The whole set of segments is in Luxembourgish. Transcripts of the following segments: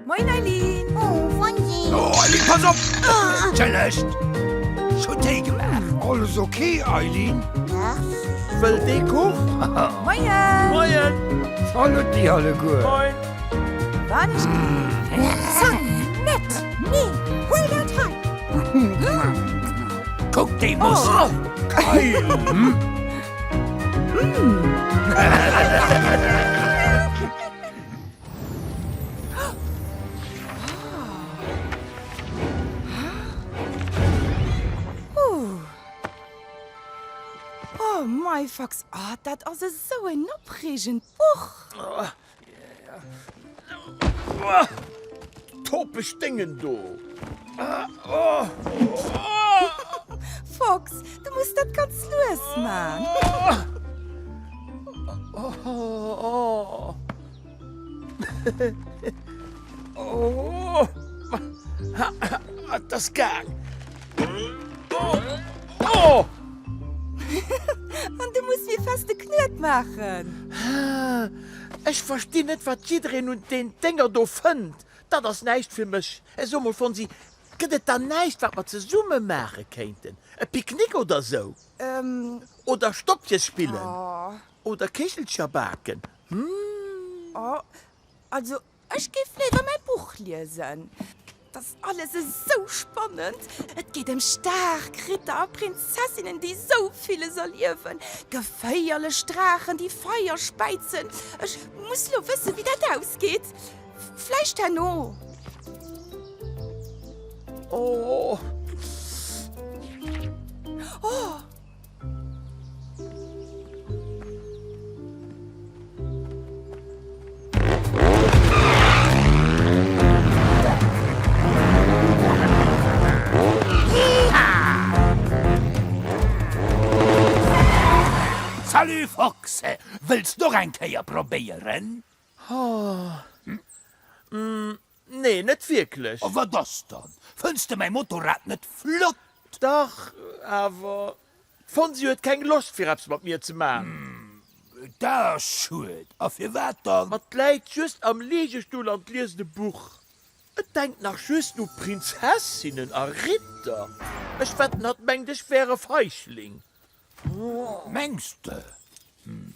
Moin Eileen! Oh, Fonsi! Oh, Eileen, pass op! Entschëllegt! Ech hunn Téi gemaach. Alles ok, Eileen? Merci. Wëllt ee Kuch? Moien! Moien! Saluti alleguer! Moin! Wann ech Sei net! Nee, huel dat hei! Kuck déi Muskel! Geil! Oh mei Fox, oh dat ass esou en opreegend Buch! Topeg Déngen do! Fox, du muss dat ganz lues man. Et ass gaang! Oh! An du muss méi feste Knuet maachen. Ech verstinn net wat jiddereen un deen Dénger do fënnt. Dat ass näischt fir mech. So mol Fonsi, gëtt et dann näischt wat mer zesumme maache kéinten? E Picknick oder sou? Oder Stoppches spillen? Oder Kichelcher baken? Hm? Oh, also Ech géif léiwer mäi Buch liesen. Et ass alles esou spannend. Et geet ëm staark Ritter a Prinzessinnen, déi sou villes erliewen. Geféierlech Draachen, déi Feier späizen. Ech muss lo wëssen, wéi dat ausgeet. Vläicht herno. Oh. Oh. Salut Fox, wëlls d'och eng Kéier probéieren? Nee, net wierklech. A wat ass dann? Fënns de mäi Motorrad net flott? Dach, awer d'Fonsi huet keng Loscht fir eppes mat mir ze man. Dat ass schued. A firwat dann? Ma 't läit just am Ligestull an 't liest e Buch. Et denkt nach just u Prinzessinnen a Ritter. Ech wetten, hatt mengt ech wär e Feichling. Mengs de? Hm.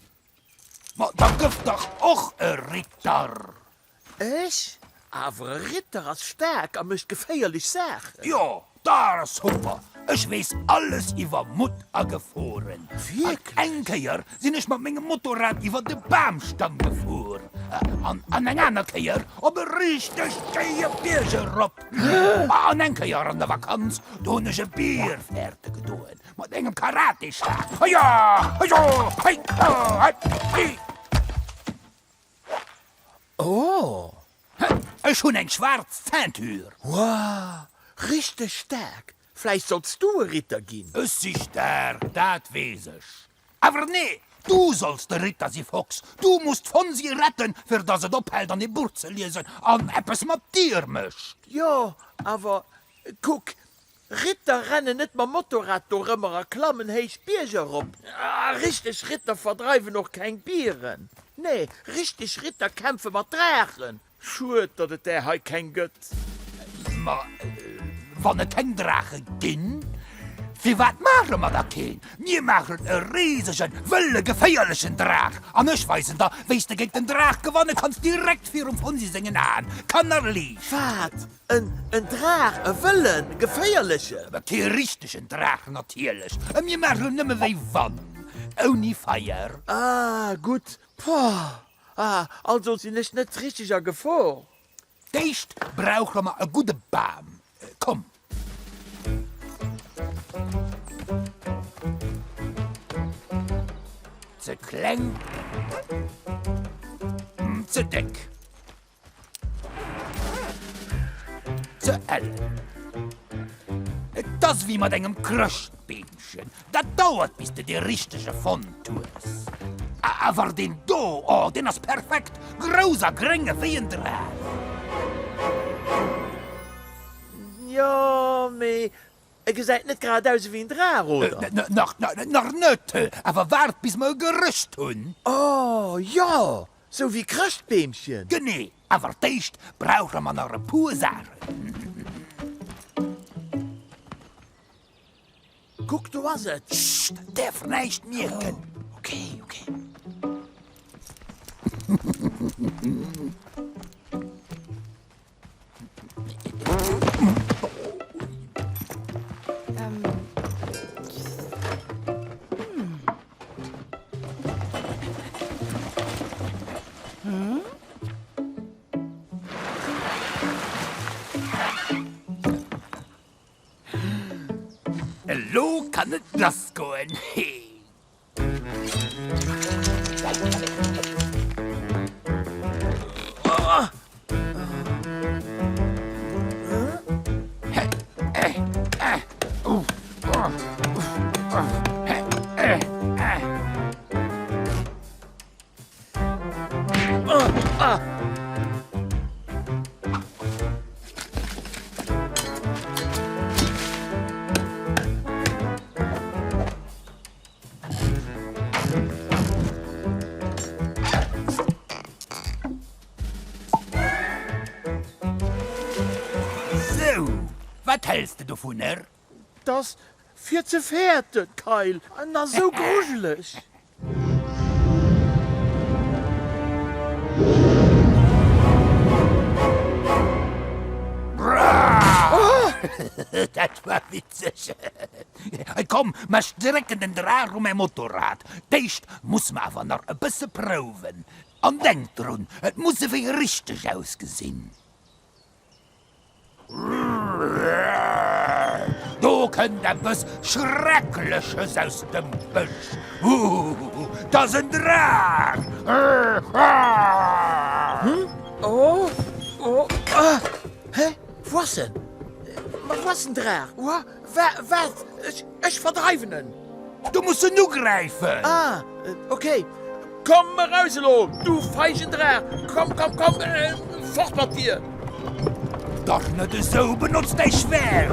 Ma da gëff dach och e Ritter! Ech? Awer e Ritter ass staark a mécht geféierlech Saachen. Jo, dat ass super! Ech weess alles iwwer Mutt a Geforen. Wierklech? An eng Kéier sinn ech mat mengem Motorrad iwwer de Bamstamm gefuer. An an eng aner Kéier op e richteg schéie Bierg erop. An eng Kéier an der Vakanz, do hunn ech e Bier fäerte gedoen mat engem Karateschlag. Heia! Heio! Hei! Hei! Hi! Oh! Ech hunn eng schwaarz Ceinture! Wow, richteg staark! Vläicht solls du e Ritter ginn? Ech si staark, dat weess ech. Awer nee, du solls de Ritter si, Fox! Du muss d'Fonsi retten, fir dass et ophält an e Buch ze liesen an eppes mat dir mécht! Jo, awer kuck, Ritter rennen net mam Motorrad dorëmmer a klammen héich Bierger erop. A richteg Ritter verdreiwen och keng Bieren. Nee, richteg Ritter kämpfe mat Draachen. Schued, datt et där hei keng gëtt. Ma wann et keng Draache ginn, firwat maache mer da keen? Mir maachen e risegen, wëlle, geféierlechen Draach. An ech weisen der, wéi s de géint den Draach gewanne kanns, direkt virum Fonsi sengen Aen. Kannerliicht! Wat? En, en Draach, e wëllen, geféierlechen. Awer kee richtegen Draach natierlech. Mir maachen nëmme wéi wann, ouni Feier. Ah, gutt. Poh, ah, also sinn ech net richteg a Gefor. D'éischt brauche mer e gudde Bam. Komm. Ze kleng, ze déck. Ze ellen. Et ass wéi mat engem Chrëschtbeemchen, dat dauert bis de dee richtege fonnt hues. Awer deen do, oh deen ass perfekt, grouss a gréng ewéi en Draach. Jo, mee e gesäit net grad aus ewéi en Draach, oder? Nach net, awer waart bis mer e gerëscht hunn. Oh jo, sou wéi Chrëschtbeemchen. Genee. Awer d'éischt brauche mer nach e puer Saachen. Kuck, do ass et! Chut, däerf näischt mierken. Ok, ok. Elo kann et lass goen. Sou, wat häls de dovunner? T'ass fir ze fäerten, Kayl, an ass esou grujeleg. Dat war witzeg. Komm, mer strécken den Draach u mäi Motorrad. D'éischt musse mer awer nach e bësse prouwen. An denk drun, et muss ewéi richteg ausgesinn. Do kënnt eppes Schreckleches aus dem Bësch. Huuh, 't ass en Draach! Hm? Oh, oh, ah! Hä? Wou ass en? Ma wou ass den Draach? Wa, wa, wat? Ech, ech verdreiwen en! Du muss en ugräifen! Ah, ok. Komm eraus elo, du feigen Draach! Komm, komm, komm, fort mat dir! Dach net esou, benotz däi Schwäert!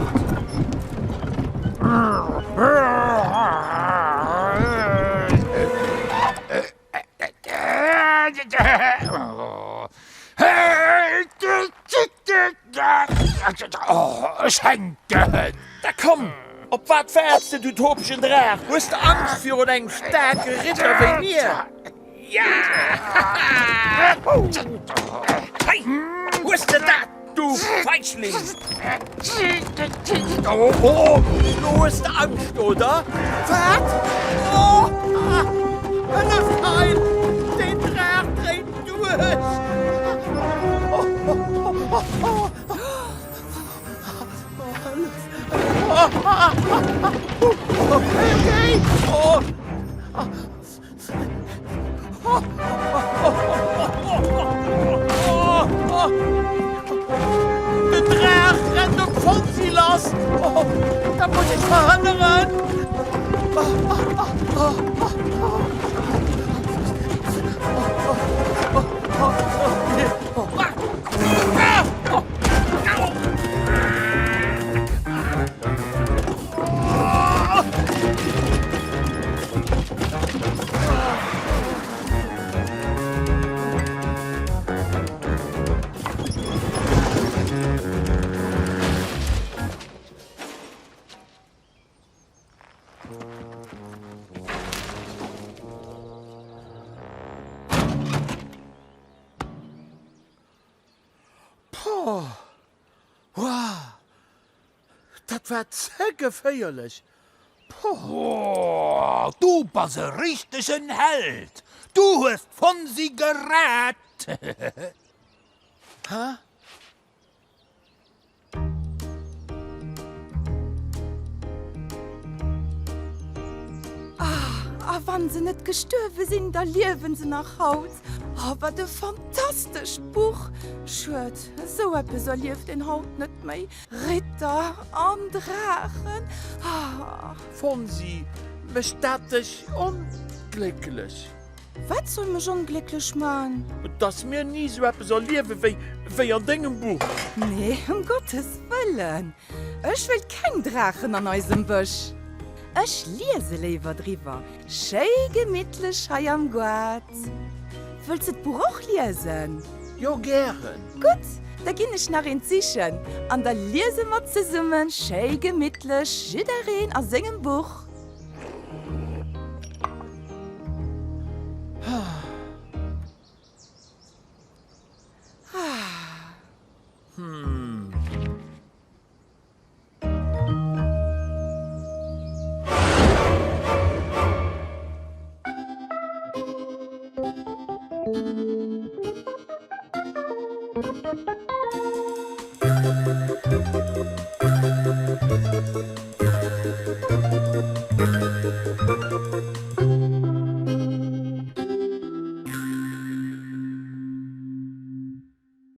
Ech hänken! Da komm! Op wat waarts de, du topegen Draach? Hues de Angscht virun engem staarke Ritter wéi mir? Hei, hues de dat, du Feigling! Lo hues de Angscht, oder? Wat? Oh! Hëllef, Kayl! Deen Draach dréit duerch! Den Draach rennt op d'Fonsi lass! Dat muss ech verhënneren! Poh! Woah! Dat war ze geféierlech! Poh! Woah! Du bass e richtegen Held! Du hues d'Fonsi gerett! Hä? Ah, a wann se net gestuerwe sinn, da liewen se nach haut. Oh, wat e fantastescht Buch! Schued, esou eppes erlieft een haut net méi. Ritter an Draachen, ah. Fonsi, mécht dat dech onglécklech? Wat soll mech onglécklech man? Dass mir ni sou eppes erliewe wéi wéi an dengem Buch. Nee, ëm Gottes Wëllen! Ech wëll keng Draachen an eisem Bësch. Ech liese léiwer driwwer, schéi gemittlech hei am Goart. Wëlls de d'Buch och liesen? Jo, gären. Gutt, da ginn ech nach eent sichen an da liese mer zesumme schéi gemittlech, jiddereen a sengem Buch.